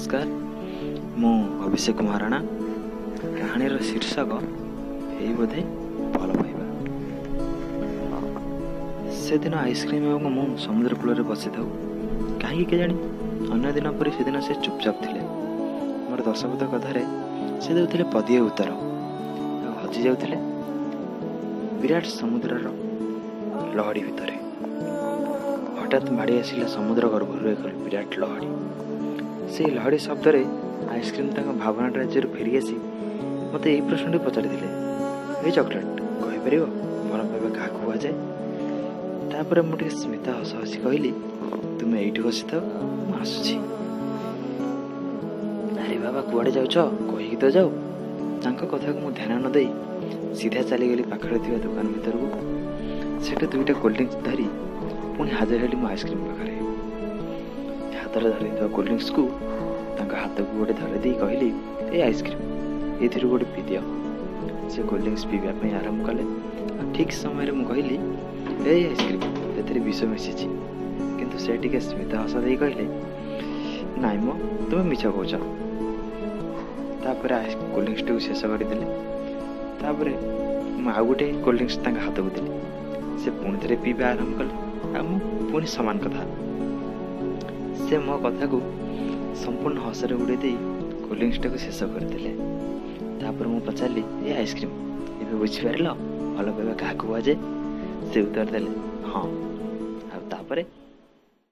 ନମସ୍କାର, ମୁଁ ଅଭିଷେକ ମହାରଣା। କାହାଣୀର ଶୀର୍ଷକ ଏଇ ବୋଧେ ଭଲ ପାଇବା। ସେଦିନ ଆଇସ୍କ୍ରିମ୍ ଏବଂ ମୁଁ ସମୁଦ୍ର କୂଳରେ ବସିଥାଉ। କାହିଁକି କେଜାଣି, ଅନ୍ୟ ଦିନ ପରି ସେଦିନ ସେ ଚୁପଚାପ ଥିଲେ। ମୋର ଦଶପଦ କଥାରେ ସେ ଦେଉଥିଲେ ପଦିଏ ଉତ୍ତର ଆଉ ହଜି ଯାଉଥିଲେ ବିରାଟ ସମୁଦ୍ରର ଲହଡ଼ି ଭିତରେ। ହଠାତ୍ ମାଡ଼ି ଆସିଲା ସମୁଦ୍ର ଗର୍ଭରୁ ଏକ ବିରାଟ ଲହଡ଼ି। ସେଇ ଲହଡ଼ି ଶବ୍ଦରେ ଆଇସ୍କ୍ରିମ୍ ତାଙ୍କ ଭାବନା ରାଜ୍ୟରୁ ଫେରିଆସି ମୋତେ ଏଇ ପ୍ରଶ୍ନଟି ପଚାରିଥିଲେ, "ଏଇ ଚକୋଲେଟ୍, କହିପାରିବ ଭଲ ପାଇବା କାହାକୁ କୁହାଯାଏ?" ତାପରେ ମୁଁ ଟିକେ ସ୍ମିତ ହସ ହସି କହିଲି, "ତୁମେ ଏଇଠି ବସିଥାଅ, ମୁଁ ଆସୁଛି।" "ଆରେ ବାବା, କୁଆଡ଼େ ଯାଉଛ? କହିକି ତ ଯାଅ।" ତାଙ୍କ କଥାକୁ ମୁଁ ଧ୍ୟାନ ନ ଦେଇ ସିଧା ଚାଲିଗଲି ପାଖରେ ଥିବା ଦୋକାନ ଭିତରକୁ। ସେଠୁ ଦୁଇଟା କୋଲ୍ଡ ଡ୍ରିଙ୍କସ୍ ଧରି ପୁଣି ହାଜର ହେଲି ମୁଁ ଆଇସ୍କ୍ରିମ୍ ପାଖରେ। ହାତରେ ଧରିଥିବା କୋଲ୍ଡ ଡ୍ରିଙ୍କସ୍କୁ ତାଙ୍କ ହାତକୁ ଗୋଟେ ଧରେଇ ଦେଇ କହିଲି, "ଏ ଆଇସ୍କ୍ରିମ୍, ଏଥିରୁ ଗୋଟେ ପିଇଦିଅ।" ସେ କୋଲ୍ଡ ଡ୍ରିଙ୍କସ୍ ପିଇବା ପାଇଁ ଆରମ୍ଭ କଲେ ଆଉ ଠିକ୍ ସମୟରେ ମୁଁ କହିଲି, "ଏଇ ଆଇସ୍କ୍ରିମ୍, ଏଥିରେ ବିଷ ମିଶିଛି।" କିନ୍ତୁ ସେ ଟିକେ ସ୍ମିତ ହସ ଦେଇ କହିଲେ, "ନାଇଁ ମ, ତୁମେ ମିଛ କହୁଛ।" ତାପରେ କୋଲ୍ଡ ଡ୍ରିଙ୍କସ୍ଟିକୁ ଶେଷ କରିଦେଲେ। ତାପରେ ମୁଁ ଆଉ ଗୋଟେ କୋଲ୍ଡ ଡ୍ରିଙ୍କସ୍ ତାଙ୍କ ହାତକୁ ଦେଲି। ସେ ପୁଣି ଥରେ ପିଇବା ଆରମ୍ଭ କଲେ ଆଉ ମୁଁ ପୁଣି ସମାନ କଥା। ସେ ମୋ କଥାକୁ ସମ୍ପୂର୍ଣ୍ଣ ହସରେ ଉଡ଼େଇ ଦେଇ କୋଲ୍ଡ ଡ୍ରିଙ୍କସ୍ଟାକୁ ଶେଷ କରିଦେଲେ। ତାପରେ ମୁଁ ପଚାରିଲି, "ଏ ଆଇସ୍କ୍ରିମ୍, ଏବେ ବୁଝିପାରିଲ ଭଲ ପାଇବା କାହାକୁ କୁହାଯାଏ?" ସେ ଉତ୍ତର ଦେଲେ, "ହଁ।" ଆଉ ତାପରେ